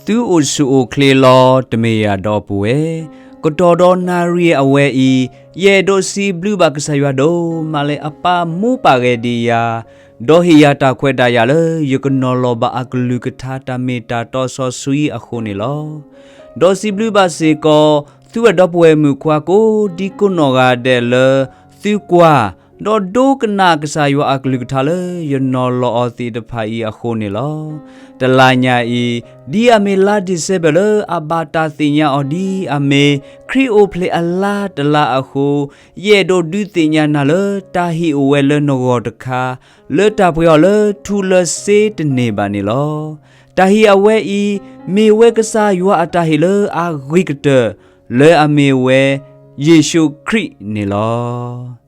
သုအိၣ်ဆူၣ်အိၣ်ချ့လီၤ. တမ့ၢ်ယၤဒီပုၢ်ဝဲၢ်, ကတီၢ်ဒီးနၣ်ရံၣ်အဝဲအံၤ, ယအဲၣ်ဒိးစံးဘျုးဘၣ်ကစၢ်ယွၤဒိၣ်မးလၢ အပာ်မူပာ်ဂဲၤဒံးယၤ, ဒီးဟ့ၣ်ယၤတၢ်ခွဲးတၢ်ယာ်လၢ ယကနီၤလီၤဘၣ်အကလုၢ်ကထါတၢ်မ့ၢ်တၢ်တီစီဆှံအဃိန့ၣ်လီၤ. ဒီးစံးဘျုးဘၣ်စ့ၢ်ကီး သုဝဲၢ်ဒီပုၢ်ဝဲၢ်မုၣ်ခွါကိးဒံကိးနီၢ်ဂၤဒဲးလၢ သုကွၢ် ဒီးဒိကနၣ်ကစၢ်ယွၤအကလုၢ်ကထါလၢ ယနီၤလီၤအီၤသ့ၣ်တဖၣ်အံၤအဃိန့ၣ်လီၤ. တလါညါအံၤ, ဒ်အမ့ၢ်လါဒံၣ်စဲဘၢၣ်လၢအဘၣ်တၢ်သ့ၣ်ညါအီၤဒ်အမ့ၢ် ခရံာ်အိၣ်ဖျဲၣ်အလါတလါအဃိ, ယအဲၣ်ဒိးဒုးသ့ၣ်ညါနၤလၢတၢ်ဟ့ၣ်အိၣ်ဝဲလၢနဂီၢ်တခါ, လၢတၢ်ပှဲၤအီၤလၢထူလၢစ့တန့ၢ်ဘၣ်န့ၣ်လီၤ. တၢ်ဟ့ၣ်အဝဲအံၤ မ့ၢ်ဝဲကစၢ်ယွၤအတၢ်ဟ့ၣ်လၢအဂ့ၤကတၢၢ် လၢအမ့ၢ်ဝဲ ယ့ၣ်ၡူးခရံာ်န့ၣ်လီၤ.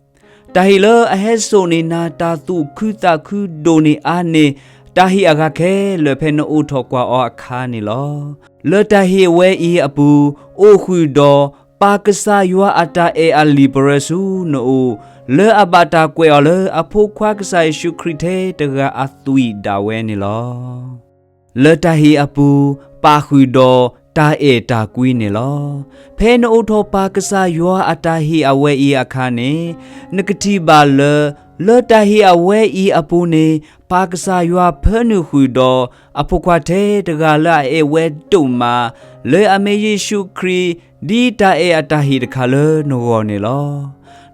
တၢ်ဟ့ၣ်လၢအဟဲစိာ်န့ၢ်နၤတၢ်သူၣ်ခုသးခုဒိၣ်န့ၢ်အါန့ၢ် တၢ်ဟ့ၣ်အဂၤခဲလၢာ်ဖဲနအိးထီၣ်ကွၢ်အီၤအခါန့ၣ်လီၤ. လၢတၢ်ဟ့ၣ်အဝဲအံၤအပူၤ အိၣ်ဃုာ်ဒီး ပာ်ကစၢ်ယွၤအတၢ်အဲၣ်အလံာ်ပရၢဆူနအိၣ်, လၢအဘၣ်တၢ်ကွဲးအီၤလၢအဖိခွါကစၢ်ယ့ၣ်ၡူးခရံာ်ထဲတဂၤအသွံၣ်ဒၣ်ဝဲန့ၣ်လီၤ. လၢတၢ်ဟ့ၣ်အပူၤ ပာ်ဃုာ်ဒီးတၢ်အဲၣ်တၢ်ကွံန့ၣ်လီၤ. ဖဲနအိးထီၣ်ပၢ်ကစၢ်ယွၤအတၢ်ဟ့ၣ်အဝဲအံၤအခါန့ၣ်, နကထံၣ်ဘၣ်လၢ လၢတၢ်ဟ့ၣ်အဝဲအံၤအပူၤန့ၣ် ပၢ်ကစၢ်ယွၤဖၢနုာ်ဃုာ်ဒီး အဖိခွါထဲတဂၤလၢအအဲၣ်ဝဲဒိၣ်မး လၢအမ့ၢ်ယ့ၣ်ၡူးခရံာ် ဒ်တၢ်အဲၣ်အတၢ်ဟ့ၣ်တခါလၢနဂီၢ်န့ၣ်လီၤ.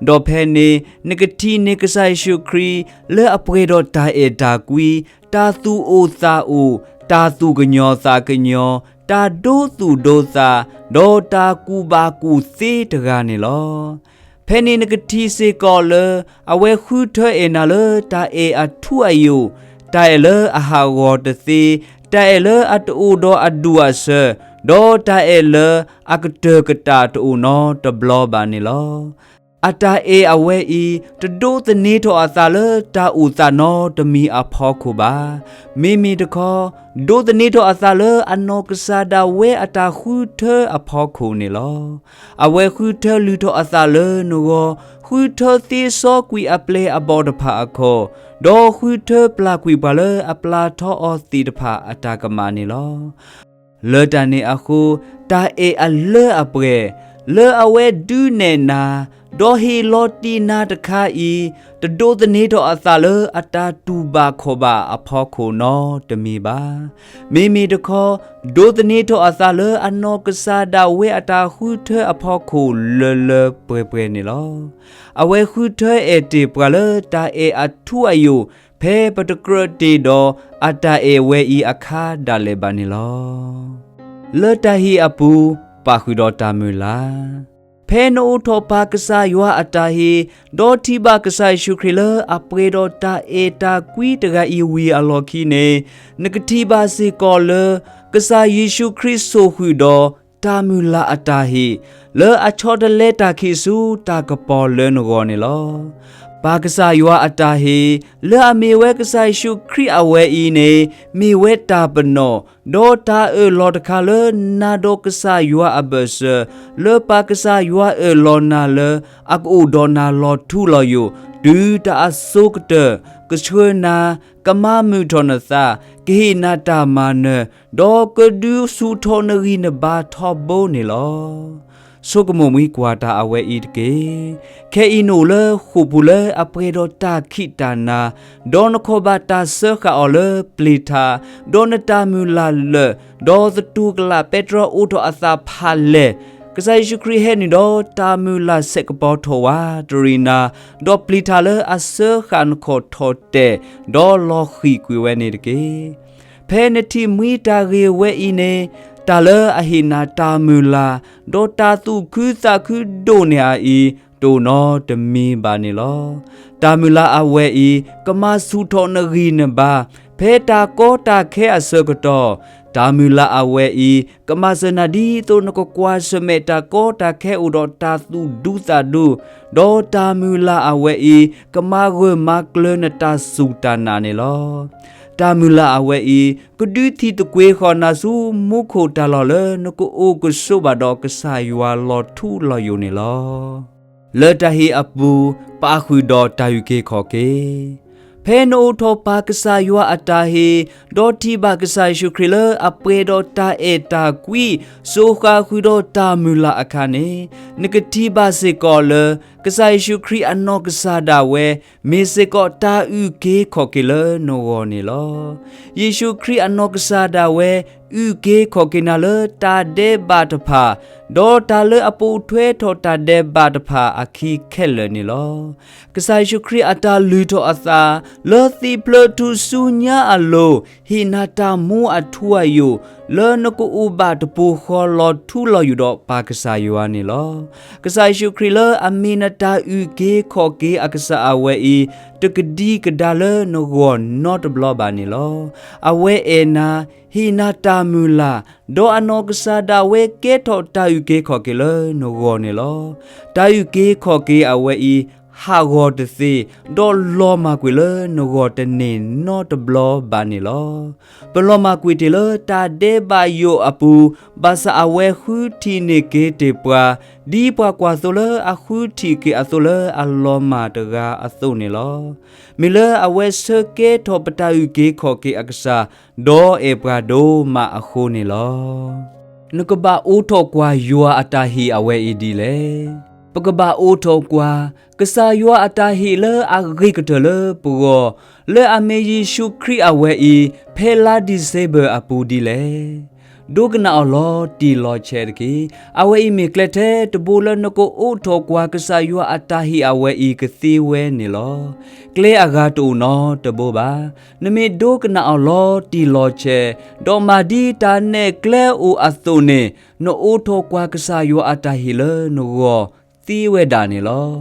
ဒီးဖဲန့ၣ် နကထံၣ်န့ၢ်ကစၢ်ယ့ၣ်ၡူးခရံာ် လၢအပှဲၤဒီးတၢ်အဲၣ်တၢ်ကွံ, တၢ်သူၣ်အိၣ်သးအိၣ်, တၢ်သူၣ်ကညီၤသးကညီၤ, တၢ်ဒိသူၣ်ဒိသး, ဒီးတၢ်ကူၣ်ဘၣ်ကူၣ်သ့တဂၤန့ၣ်လီၤ. ဖဲန့ၣ်နကထံၣ်စ့ၢ်ကီးလၢ အဝဲဃုထၢအဲၣ်နၤလၢတၢ်အဲၣ်အထူအယိာ်, တၢ်အဲၣ်လၢအဟးဂီၤတသ့, တၢ်အဲၣ်လၢအတအိၣ်ဒီးအဒူၣ်အဆၢ, ဒီးတၢ်အဲၣ်လၢအကတၢၢ်ကတၢၢ်တအိၣ်နီတဘျီဘၣ်န့ၣ်လီၤ. အတၢ်အဲၣ်အဝဲအံၤ တဒိးသန့ၤထီၣ်အသးလၢတၢ်အိၣ်သးနီတမံၤအဖီခိၣ်ဘၣ်. မ့မ့ၢ်တခီ, ဒိးသန့ၤထီၣ်အသးလၢအနီၢ်ကစၢ်ဒၣ်ဝဲအတၢ်ဃုထၢအဖီခိၣ်န့ၣ်လီၤ. အဝဲဃုထၢလုၢ်ထီၣ်အသးလၢနဂီၢ်, ဃုထၢသ့စီကွံာ်အပျဲၢ်အဘီၣ်တဖၣ်အခီၣ်, ဒီးဃုထၢပျၢ်ကွံာ်ပှၤလၢအပျၢ်ထီအီၤသ့ၣ်တဖၣ်အတၢ်ကမၣ်န့ၣ်လီၤ. လၢတၢ်န့ၣ်အဃိ, တၢ်အဲၣ်အလၢအပှဲၤ လၢအဝဲဒုးနဲၣ်နၤ, ဒီးဟ့ၣ်လီၤတံၢ်နၤတခါအံၤ, တဒိးသန့ၤထီၣ်အသးလၢအတၢ်တူၢ်ဘၣ်ခီၣ်ဘၣ်အဖီခိၣ်နီတမံၤဘၣ်. မ့မ့ၢ်တခီ, ဒိးသန့ၤထီၣ်အသးလၢအနီၢ်ကစၢ်ဒၣ်ဝဲအတၢ်ဃုထၢအဖီခိၣ်လၢလၢပှဲၤပှဲၤန့ၣ်လီၤ. အဝဲဃုထၢအဲၣ်တ့ၢ်ပှၤလၢတၢ်အဲၣ်အထူအယိာ် ဖဲပတကြၢးတ့ၢ်ဒီးအတၢ်အဲၣ်ဝဲအံၤအခါဒၣ်လဲာ်ဘၣ်န့ၣ်လီၤ. လၢတၢ်ဟ့ၣ်အပူၤ ပာ်ဃုာ်ဒီးတၢ်မုၢ်လၢ်. ဖဲနအိးထီၣ်ပၢ်ကစၢ်ယွၤအတၢ်ဟ့ၣ်, ဒီးထံၣ်ဘၣ်ကစၢ်ယ့ၣ်ၡူးခရံာ်လၢအပှဲၤဒီးတၢ်အဲၣ်တၢ်ကွံတဂၤအံၤဝံၤအလီၢ်ခံန့ၣ်, နကထံၣ်ဘၣ်စ့ၢ်ကီးလၢ ကစၢ်ယ့ၣ်ၡူးခရံာ်စိာ်ဃုာ်ဒီး တၢ်မုၢ်လၢ်အတၢ်ဟ့ၣ် လၢအဆီတလဲတၢ်ခံးဆူတၢ်ကပီၤလၢနဂီၢ်န့ၣ်လီၤ. ပၢ်ကစၢ်ယွၤအတၢ်ဟ့ၣ် လၢအမ့ၢ်ဝဲကစၢ်ယ့ၣ်ၡူးခရံာ်အဝဲအံၤန့ၣ် မ့ၢ်ဝဲတၢ်ပနီၣ်, ဒီးတၢ်အၢၣ်လီၤတခါလၢနၤဒီးကစၢ်ယွၤအဘၢၣ်စၢၤ, လၢပၢ်ကစၢ်ယွၤအၢၣ်လီၤနၤလၢ အကအိၣ်ဒီးနၤလီၤထူလီၤယိာ် တုၤတၢ်အစိၤကတၢၢ်, ကဆှၢနၤ, ကမၤမုာ်ထီၣ်နသး, ကဟ့ၣ်နၤတၢ်မၤနၢၤ, ဒီးကဒုးဆူၣ်ထီၣ်နဂံၢ်နဘါထီဘိန့ၣ်လီၤ. ဆိကမိၣ်မှံကွၢ်တၢ်အဝဲအံၤတက့ၢ်. ခဲအံၤနအိၣ်လၢဃိာ်ပူၤလၢအပှဲၤဒီးတၢ်ခံးတၢ်နၤ, ဒီးနခီၣ်ဘၣ်တၢ်စၢဃာ်အီၤလၢပျံၤထါ, ဒီးနတၢ်မုၢ်လၢ်လၢာ်, ဒီးသတူၢ်ကလာ်ပဲတြီအိးထီၣ်အသးဖးလဲၢ်, ကစၢ်ယ့ၣ်ၡူးခရံာ်ဟဲနုာ်ဒီးတၢ်မုၢ်လၢ်ဆဲးကပီၤထီၣ်ဝးတရံးနၤ, ဒီးပျံၤထါလၢအစၢဃာ်နခီၣ်ထီၣ်တဲာ်, ဒီးလီၤဃံၤကွံာ်ဝဲန့ၣ်တက့ၢ်. ဖဲနထံၣ်မှံတၢ်ဂ့ၢ်ဝဲအံၤန့ၣ်, တၢ်လၢအဟ့ၣ်နၤတၢ်မုၢ်လၢ်, ဒီးတၢ်သူၣ်ခုသးခုဒိၣ်န့ၢ်အံၤ, တအိၣ်နီတမံၤဘၣ်န့ၣ်လီၤ. တၢ်မုၢ်လၢ်အဝဲအံၤ, ကမၤဆူၣ်ထီၣ်နဂံၢ်နဘါ, ဖဲတၢ်ကီတၢ်ခဲအဆၢကတီၢ်, တၢ်မုၢ်လၢ်အဝဲအံၤ, ကမၤစၢၤနၤဒ်သိးနကကွၢ်ဆၢၣ်မဲာ်တၢ်ကီတၢ်ခဲအိၣ်ဒီးတၢ်သူၣ်ဒူသးဒူ, ဒီးတၢ်မုၢ်လၢ်အဝဲအံၤ, ကမၤဂၢၢ်မၤကျၢၤနတၢ်စူၢ်တၢ်နာ်န့ၣ်လီၤ. တၢ်မုၢ်လၢ်အဝဲအံၤ, ကဒုးထံၣ်သကွ့ၤဃီၤနၤဆူမူခိၣ်တၢ်လီၢ်လၢနကအိၣ်ကဆိးဘၣ်ဒီးကစၢ်ယွၤလီၤထူလီၤယိာ်န့ၣ်လီၤ. လၢတၢ်ဟ့ၣ်အပူၤ, ပာ်ဃုာ်ဒီးတၢ်အုၣ်က့ၤခီၣ်က့ၤ. ဖဲနအိးထီၣ်ပၢ်ကစၢ်ယွၤအတၢ်ဟ့ၣ်, ဒီးထံၣ်ဘၣ်ကစၢ်ယ့ၣ်ၡူးခရံာ်လၢအပှဲၤဒီးတၢ်အဲၣ်တၢ်ကွံ, စိဃာ်ဃုာ်ဒီးတၢ်မုၢ်လၢ်အခါန့ၣ်, နကထံၣ်ဘၣ်စ့ၢ်ကီးလၢ ကစၢ်ယ့ၣ်ၡူးခရံာ်အနီၢ်ကစၢ်ဒၣ်ဝဲ မ့ၢ်စ့ၢ်ကီးတၢ်အုၣ်က့ၤခီၣ်က့ၤလၢနဂီၢ်န့ၣ်လီၤ. ယ့ၣ်ၡူးခရံာ်အနီၢ်ကစၢ်ဒၣ်ဝဲ အုၣ်က့ၤခီၣ်က့ၤနၤလၢတၢ်ဒဲးဘးတဖၣ်, ဒီးတၢ်လၢအပိာ်ထွဲထီၣ်တၢ်ဒဲးဘးတဖၣ်အခံခဲလၢာ်န့ၣ်လီၤ. ကစၢ်ယ့ၣ်ၡူးခရံာ်အတၢ်လုၢ်ထီၣ်အသး လၢသံဖျၢၣ်ထူၣ်စုညါအလိၤ, ဟ့ၣ်နၤတၢ်မူအထူအယိာ်, လၢနကအိၣ်ဘၣ်တပူၤဃီလီၤထူလီၤယိာ်ဒီးပၢ်ကစၢ်ယွၤန့ၣ်လီၤ. ကစၢ်ယ့ၣ်ၡူးခရံာ်လၢအမ့ၢ်နတၢ်အုၣ်က့ၤခီၣ်က့ၤအကစၢ်အဝဲအံၤ, တကဒံကဒါလၢနဂီၢ်နီတဘျီဘၣ်န့ၣ်လီၤ. အဝဲအဲၣ်နၤ, ဟ့ၣ်နၤတၢ်မုၢ်လၢ်, ဒီးအနီၢ်ကစၢ်ဒၣ်ဝဲကဲထီၣ်တၢ်အုၣ်က့ၤခီၣ်က့ၤလၢနဂီၢ်န့ၣ်လီၤ. တၢ်အုၣ်က့ၤခီၣ်က့ၤအဝဲအံၤ ဟးဂီၤတသ့, ဒီးလီၤမၢ်ကွံာ်လၢနဂီၢ်တန့ၢ်နီတဘျီဘၣ်န့ၣ်လီၤ. ပလီၤမၢ်ကွံာ်တ့ၢ်လၢတၢ်ဒဲးဘးယိာ်အပူၤ, ဘၣ်ဆၣ်အဝဲဃုထံၣ်န့ၢ်က့ၤတ့ၢ်ပှၤ, ဒ်ပှၤကွၢ်သိလၢအဃုထံၣ်က့ၤအသိလၢအလီၤမၢ်တဂၤအသိးန့ၣ်လီၤ. မ့ၢ်လၢအဝဲဆၢကဲထီၣ်ပတၢ်အုၣ်က့ၤခီၣ်က့ၤအကစၢ်, ဒီးအဲၣ်ပှၤဒိၣ်မးအဃိန့ၣ်လီၤ. နကဘၣ်အိးထီၣ်ကွၢ်ယွၤအတၢ်ဟ့ၣ်အဝဲအံၤဒ်လဲၣ်. ပကဘၣ်အိးထီၣ်ကွၢ် ကစၢ်ယွၤအတၢ်ဟ့ၣ်လၢအဂ့ၤကတၢၢ်လၢပဂီၢ်, လၢအမ့ၢ်ယ့ၣ်ၡူးခရံာ်အဝဲအံၤ, ဖဲလါဒံၣ်စ့ဘၢၣ်အပူၤဒ်လဲၣ်. ဒိကနၣ်အီၤလီၤတံၢ်လီၤဆဲးတက့ၢ်. အဝဲအံၤမ့ၢ်ကျဲထဲတဘိလၢနကအိးထီၣ်ကွၢ်ကစၢ်ယွၤအတၢ်ဟ့ၣ်အဝဲအံၤကသ့ဝဲန့ၣ်လီၤ. ကျဲအဂၤတအိၣ်နီတဘိဘၣ်. နမ့ၢ်ဒိကနၣ်အီၤလီၤတံၢ်လီၤဆဲး, ဒီးမၤဒ်တၢ်နဲၣ်ကျဲအိၣ်အသိးန့ၣ်, နအိးထီၣ်ကွၢ်ကစၢ်ယွၤအတၢ်ဟ့ၣ်လၢနဂီၢ် သ့ဝဲဒၣ်န့ၣ်လီၤ.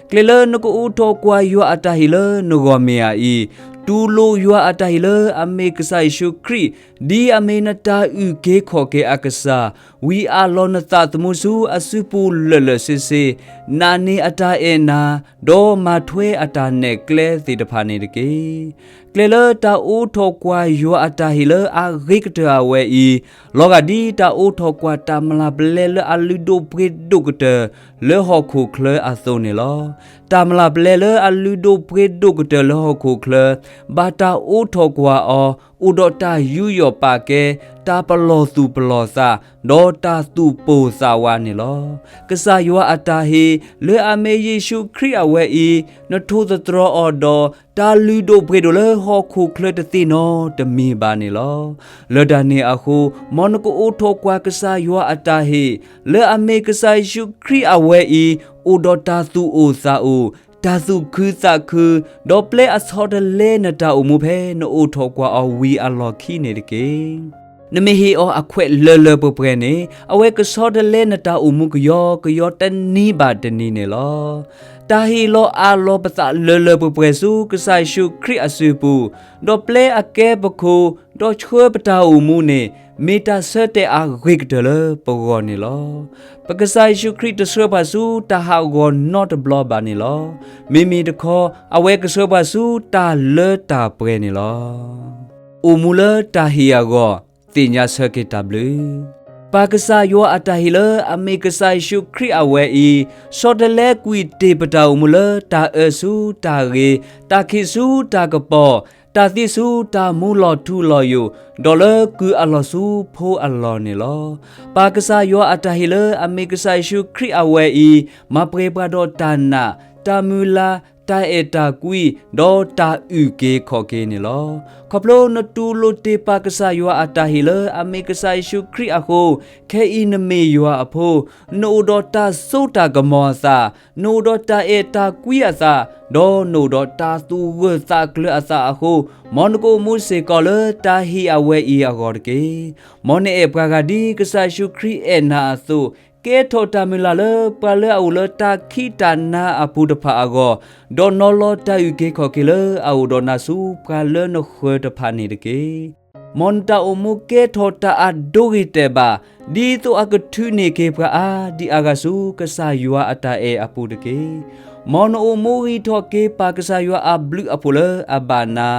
ကျဲလၢနကအိးထီၣ်ကွၢ်ယွၤအတၢ်ဟ့ၣ်လၢနဂီၢ်မ့ၢ်အအံၤ, တူၢ်လိာ်ယွၤအတၢ်ဟ့ၣ်လၢအမ့ၢ်ကစၢ်ယ့ၣ်ၡူးခရံာ်, ဒ်အမ့ၢ်နတၢ်အုၣ်က့ၤခီၣ်က့ၤအကစၢ်, ဝံၤအလီၢ်နသးသမူဆူအစုပူၤလၢာ်လၢာ်ဆ့ဆ့, နာ်န့ၢ်အတၢ်အဲၣ်နၤ, ဒီးမၤထွဲအတၢ်နဲၣ်ကျဲသ့ၣ်တဖၣ်န့ၣ်တက့ၢ်. ကျဲလၢတၢ်အိးထီၣ်ကွၢ်ယွၤအတၢ်ဟ့ၣ်လၢအဂ့ၤကတၢၢ်အဝဲအံၤ, လီၤဂာ်ဒ်တၢ်အိးထီၣ်ကွၢ်တၢ်မျၢ်ပလဲလၢအလုၢ်ဒိၣ်ပှ့ၤဒိၣ်ကတၢၢ်လၢဟီၣ်ခိၣ်ချၢအသိးန့ၣ်လီၤ. တၢ်မျၢ်ပလဲလၢအလုၢ်ဒိၣ်ပှ့ၤဒိၣ်ကတၢၢ်လၢဟီၣ်ခိၣ်ချၢ, ဘၣ်တၢ်အိးထီၣ်ကွၢ်အီၤ, အိၣ်ဒီးတၢ်ယူးယီၣ်ပာ်ကဲ, တၢ်ပလီၢ်သူၣ်ပလီၢ်သး, ဒီးတၢ်သူၣ်ပိၢ်သးဝးန့ၣ်လီၤ. ကစၢ်ယွၤအတၢ်ဟ့ၣ်, လၢအမ့ၢ်ယ့ၣ်ၡူးခရံာ်အဝဲအံၤ, နထိၣ်သတြီၤအီၤဒီး, တၢ်လုၢ်ဒိၣ်ပှ့ၤဒိၣ်လၢဟီၣ်ခိၣ်ချၢတသ့နီတမံၤဘၣ်န့ၣ်လီၤ. လၢတၢ်န့ၣ်အဃိ, မ်နကအိးထီၣ်ကွၢ်ကစၢ်ယွၤအတၢ်ဟ့ၣ်, လၢအမ့ၢ်ကစၢ်ယ့ၣ်ၡူးခရံာ်အဝဲအံၤ, အိၣ်ဒီးတၢ်သူၣ်အိၣ်သးအိၣ်, တၢ်သူၣ်ခုသးခု, ဒီးပျဲအဆီတလဲနတၢ်အိၣ်မူဖဲနအိးထီၣ်ကွၢ်အီၤဝံၤအလီၢ်ခံန့ၣ်တက့ၢ်. နမ့ၢ်ဟ့ၣ်အီၤအခွဲးလၢလၢပှဲၤပှဲၤန့ၣ်, အဝဲကဆီတလဲနတၢ်အိၣ်မူကယီကယီတနံၤဘၣ်တနံၤန့ၣ်လီၤ. တၢ်ဟ့ၣ်လီၤအးလီၤပသးလၢလၢပှဲၤပှဲၤဆူကစၢ်ယ့ၣ်ၡူးခရံာ်အစုပူၤ, ဒီးပျဲအကဲပခိၣ်, ဒီးဆှၢပတၢ်အိၣ်မူန့ၣ်, မ့ၢ်တၢ်ဆၢတဲာ်အဂ့ၤကတၢၢ်လၢပဂီၢ်န့ၣ်လီၤ. ပကစၢ်ယ့ၣ်ၡူးခရံာ်တဆှၢပှၤဆူတၢ်ဟးဂီၤနီတဘျီဘၣ်န့ၣ်လီၤ. မ့မ့ၢ်တခီ, အဝဲကဆှၢပှၤဆူတၢ်လၢတၢ်ပှဲၤန့ၣ်လီၤ. အိၣ်မူလၢတၢ်ဟ့ၣ်အဂီၢ်, သ့ၣ်ညါဆၢက့ၤတၢ်ဘျုး. ပၢ်ကစၢ်ယွၤအတၢ်ဟ့ၣ်လၢအမ့ၢ်ကစၢ်ယ့ၣ်ၡူးခရံာ်အဝဲအံၤ, ဆီတလဲကွံာ်တ့ၢ်ပတၢ်အိၣ်မူလၢတၢ်အၢဆူတၢ်ဂ့ၤ, တၢ်ခံးဆူတၢ်ကပီၤ, တၢ်သံဆူတၢ်မူလီၤထူလီၤယိာ်, ဒီးလၢကုၢ်အလီၢ်ဆူဖိအလီၢ်န့ၣ်လီၤ. ပၢ်ကစၢ်ယွၤအတၢ်ဟ့ၣ်လၢအမ့ၢ်ကစၢ်ယ့ၣ်ၡူးခရံာ်အဝဲအံၤ, မၤပှဲၤပှၤဒီးတၢ်နာ်, တၢ်မုၢ်လၢ်, တၢ်အဲၣ်တၢ်ကွံ, ဒီးတၢ်အုၣ်က့ၤခီၣ်က့ၤန့ၣ်လီၤ. ခီဖျိနတူၢ်လိာ်တ့ၢ်ပၢ်ကစၢ်ယွၤအတၢ်ဟ့ၣ်လၢအမ့ၢ်ကစၢ်ယ့ၣ်ၡူးခရံာ်အဃိ, ခဲအံၤနမ့ၢ်ယွၤအဖိ, နအိၣ်ဒီးတၢ်စိတၢ်ကမီၤအသး, နအိၣ်ဒီးတၢ်အဲၣ်တၢ်ကွံအသး, ဒီးနအိၣ်ဒီးတၢ်သူၣ်ဂၢၢ်သးကျၢၤအသးအဃိ, မ်နကအိၣ်မူစ့ၢ်ကီးလၢတၢ်ဟ့ၣ်အဝဲအံၤအဂီၢ်တက့ၢ်. မ်နအဲၣ်ပှၤဂၤဒ်ကစၢ်ယ့ၣ်ၡူးခရံာ်အဲၣ်နၤအသိး, ကဲထီၣ်တၢ်မုၢ်လၢ်လၢပှၤလၢအအိၣ်လၢတၢ်ခံးတၢ်နၤအပူၤတဖၣ်အဂီၢ်, ဒီးနီၤလီၤတၢ်အုၣ်က့ၤခီၣ်က့ၤလၢအအိၣ်ဒီးနၤဆူပှၤလၢနဃၢၤတဖၣ်န့ၣ်တက့ၢ်. မ်နတၢ်အိၣ်မူကဲထီၣ်တၢ်အဒိဂ့ၤတဲာ်ဘၣ်, ဒ်သိးအကထုးန့ၢ်က့ၤပှၤအါဒံအါဂၤဆူကစၢ်ယွၤအတၢ်အဲၣ်အပူၤတက့ၢ်. မ်နအိၣ်မူဂံၢ်ထီၣ်က့ၤပၢ်ကစၢ်ယွၤအဘျုးအဖှိၣ်လၢအဘၣ်နၤ,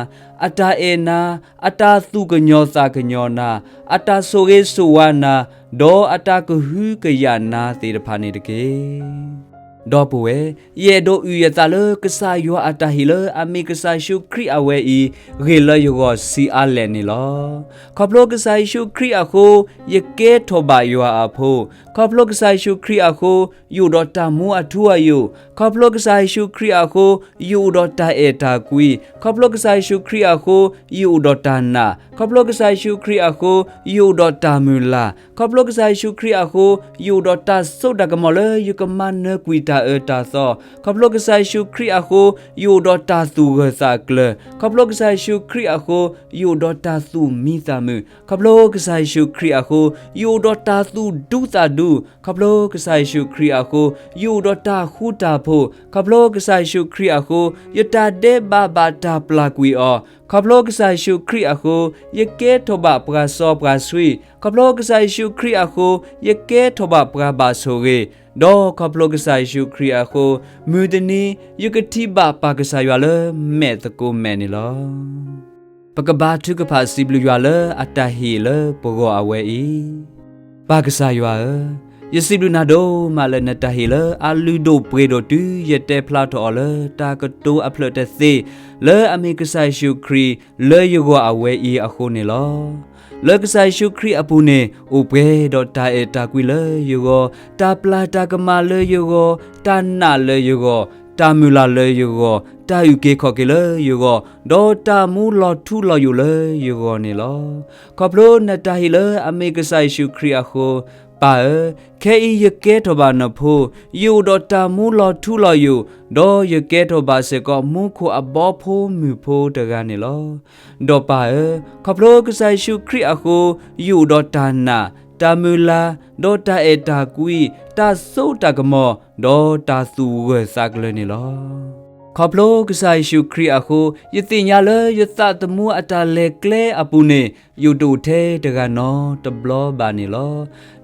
အတၢ်အဲၣ်နၤ, အတၢ်သူၣ်ကညီၤသးကညီၤနၤ, အတၢ်ဆိၣ်ဂ့ၤဆိၣ်ဝါနၤ, ဒီးအတၢ်ကဟုကယာ်နၤသ့ၣ်တဖၣ်န့ၣ်တက့ၢ်. ဒီပုၢ်ဝဲၢ်, ယအဲၣ်ဒိးအုၣ်ယသးလၢကစၢ်ယွၤအတၢ်ဟ့ၣ်လၢအမ့ၢ်ကစၢ်ယ့ၣ်ၡူးခရံာ်အဝဲအံၤ ဂ့ၤလၢယဂီၢ်ဆံးအါလဲၣ်န့ၣ်လီၤ. ခီဖျိကစၢ်ယ့ၣ်ၡူးခရံာ်အဃိ ယကဲထီၣ်ဘၣ်ယွၤအဖိ, ခီဖျိကစၢ်ယ့ၣ်ၡူးခရံာ်အဃိ ယအိၣ်ဒီးတၢ်မူအထူအယိာ်, ခီဖျိကစၢ်ယ့ၣ်ၡူးခရံာ်အဃိ ယအိၣ်ဒီးတၢ်အဲၣ်တၢ်ကွံ, ခီဖျိကစၢ်ယ့ၣ်ၡူးခရံာ်အဃိ ယအိၣ်ဒီးတၢ်နာ်, ခီဖျိကစၢ်ယ့ၣ်ၡူးခရံာ်အဃိ ယအိၣ်ဒီးတၢ်မုၢ်လၢ်, ခီဖျိကစၢ်ယ့ၣ်ၡူးခရံာ်အဃိ ယအိၣ်ဒီးတၢ်စိတၢ်ကမီၤလၢယကမၤနၢၤကွံာ်တၢ်အၢတၢ်သီ, ခီဖျိကစၢ်ယ့ၣ်ၡူးခရံာ်အဃိ ယအိၣ်ဒီးတၢ်သူၣ်ဂၢၢ်သးကျၢၤ, ခီဖျိကစၢ်ယ့ၣ်ၡူးခရံာ်အဃိ ယအိၣ်ဒီးတၢ်သူၣ်မံသးမုာ်, ခီဖျိကစၢ်ယ့ၣ်ၡူးခရံာ်အဃိ ယအိၣ်ဒီးတၢ်သူၣ်ဒူသးဒူ, ခီဖျိကစၢ်ယ့ၣ်ၡူးခရံာ်အဃိ ယအိၣ်ဒီးတၢ်ဃူတၢ်ဖိး, ခီဖျိကစၢ်ယ့ၣ်ၡူးခရံာ်အဃိ ယတၢ်ဒဲးဘးဘၣ်တၢ်ပျၢ်ကွံာ်အီၤ, ခီဖျိကစၢ်ယ့ၣ်ၡူးခရံာ်အဃိ ယကဲထီၣ်ဘၣ်ပှၤစီပှၤဆှံ, ခီဖျိကစၢ်ယ့ၣ်ၡူးခရံာ်အဃိ ယကဲထီၣ်ဘၣ်ပှၤဘၣ်ဆိၣ်ဂ့ၤ, ဒီးခီဖျိကစၢ်ယ့ၣ်ၡူးခရံာ်အဃိ မုၢ်တနံၤ ယကထံၣ်ဘၣ်ပၢ်ကစၢ်ယွၤလၢမဲာ်သကိးမဲာ်န့ၣ်လီၤ. ပကဘါထုကဖၣ်စံးဘျုးယွၤလၢအတၢ်ဟ့ၣ်လၢပဂီၢ်အဝဲအံၤ. ပၢ်ကစၢ်ယွၤဧၢ, ယစံးဘျုးနၤဒိၣ်မးလၢနတၢ်ဟ့ၣ်လၢအလုၢ်ဒိၣ်ပှ့ၤဒိၣ်တုၤယတဲဖျါထီၣ်အီၤလၢတၢ်ကတိၤအဖျၢၣ်တသ့ လၢအမ့ၢ်ကစၢ်ယ့ၣ်ၡူးခရံာ်လၢယဂီၢ်အဝဲအံၤအဃိန့ၣ်လီၤ. လၢကစၢ်ယ့ၣ်ၡူးခရံာ်အပူၤန့ၣ် အိၣ်ပှဲၤဒီးတၢ်အဲၣ်တၢ်ကွံလၢယဂီၢ်, တၢ်ပျၢ်တၢ်ကမၣ်လၢယဂီၢ်, တၢ်နာ်လၢယဂီၢ်, တၢ်မုၢ်လၢ်လၢယဂီၢ်, တၢ်အုၣ်က့ၤခီၣ်က့ၤလၢယဂီၢ်, ဒီးတၢ်မူလီၤထူလီၤယိာ်လၢယဂီၢ်န့ၣ်လီၤ. ခီဖျိနတၢ်ဟ့ၣ်လၢအမ့ၢ်ကစၢ်ယ့ၣ်ၡူးခရံာ်အဃိ, ပၢ်ဧၢ, ခဲအံၤယကဲထီၣ်ဘၣ်နဖိ, ယအိၣ်ဒီးတၢ်မူလီၤထူလီၤယိာ်, ဒီးယကဲထီၣ်ဘၣ်စ့ၢ်ကီးမူခိၣ်အဘီဖိမုၢ်ဖိတဂၤန့ၣ်လီၤ. ဒီးပၢ်ဧၢ, ခီဖျိကစၢ်ယ့ၣ်ၡူးခရံာ်အဃိ, ယအိၣ်ဒီးတၢ်နာ်, တၢ်မုၢ်လၢ်, ဒီးတၢ်အဲၣ်တၢ်ကွံ, တၢ်စိတၢ်ကမီၤ, ဒီးတၢ်သူၣ်ဂၢၢ်သးကျၢၤန့ၣ်လီၤ. ခီဖျိကစၢ်ယ့ၣ်ၡူးခရံာ်အဃိ, ယသ့ၣ်ညါလၢယသးသမူအတၢ်လဲၤကျဲအပူၤန့ၣ်, ယတအိၣ်ထဲတဂၤနီတဘျီဘၣ်န့ၣ်လီၤ.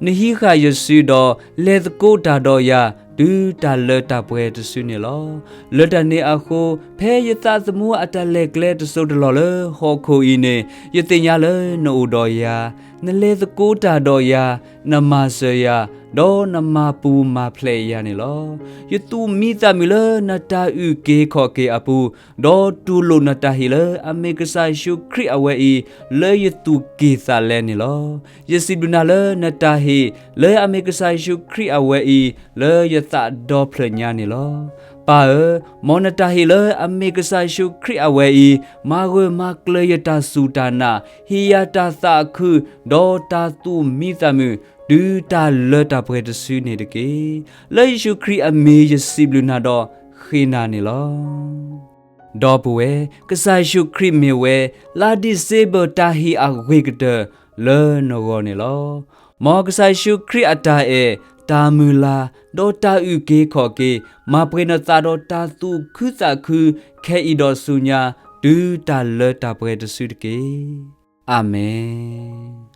နဟံးဃာ်ယစုဒီးလဲၤသကိးတၢ်ဒီးယၤ, တုၤတၢ်လၢတၢ်ပှဲၤတစုန့ၣ်လီၤ. လၢတၢ်န့ၣ်အဃိ, ဖဲယသးသမူအတၢ်လဲၤကျဲတစိၢ်တလီၢ်လၢဟီၣ်ခိၣ်အံၤန့ၣ်, ယသ့ၣ်ညါလၢနအိၣ်ဒီးယၤ, နလဲၤသကိးတၢ်ဒီးယၤ, နမၤစၢၤယၤ, ဒီးနမၤပူၤမၤဖျဲးယၤန့ၣ်လီၤ. ယသူၣ်မံသးမုာ်လၢနတၢ်အုၣ်က့ၤခီၣ်က့ၤအပူၤ, ဒီးတူၢ်လိာ်နတၢ်ဟ့ၣ်လၢအမ့ၢ်ကစၢ်ယ့ၣ်ၡူးခရံာ်အဝဲအံၤ လၢယသူၣ်က့ၣ်သးလဲန့ၣ်လီၤ. ယစံးဘျုးနၤလၢနတၢ်ဟ့ၣ် လၢအမ့ၢ်ကစၢ်ယ့ၣ်ၡူးခရံာ်အဝဲအံၤ လၢယသးဒီဖျၢၣ်ညါန့ၣ်လီၤ. ပၢ်ဧၢ, မ်နတၢ်ဟ့ၣ်လၢအမ့ၢ်ကစၢ်ယ့ၣ်ၡူးခရံာ်အဝဲအံၤ မၤဂၢၢ်မၤကျၢၤယတၢ်စူၢ်တၢ်နာ်, ဟ့ၣ်ယၤတၢ်သးခု, ဒီးတၢ်သူၣ်မံသးမုာ်, တုၤတၢ်လၢတၢ်ပှဲၤတစုန့ၣ်တက့ၢ်. လၢယ့ၣ်ၡူးခရံာ်အမံၤယစံးဘျုးနၤဒီးဃ့နၤန့ၣ်လီၤ. ဒီပုၢ်ဝဲၢ်, ကစၢ်ယ့ၣ်ၡူးခရံာ်မ့ၢ်ဝဲ လါဒံၣ်စ့ဘၢၣ်တၢ်ဟ့ၣ်အဂ့ၤကတၢၢ် လၢနဂီၢ်န့ၣ်လီၤ. မ်ကစၢ်ယ့ၣ်ၡူးခရံာ်အတၢ်အဲၣ်, တၢ်မုၢ်လၢ်, ဒီးတၢ်အုၣ်က့ၤခီၣ်က့ၤ မၤပှဲၤနသးဒီးတၢ်သူၣ်ခုသးခု ခဲအံၤဒီးဆူညါ, တုၤတၢ်လၢတၢ်ပှဲၤတစုတက့ၢ်. အၤမ့ၣ်.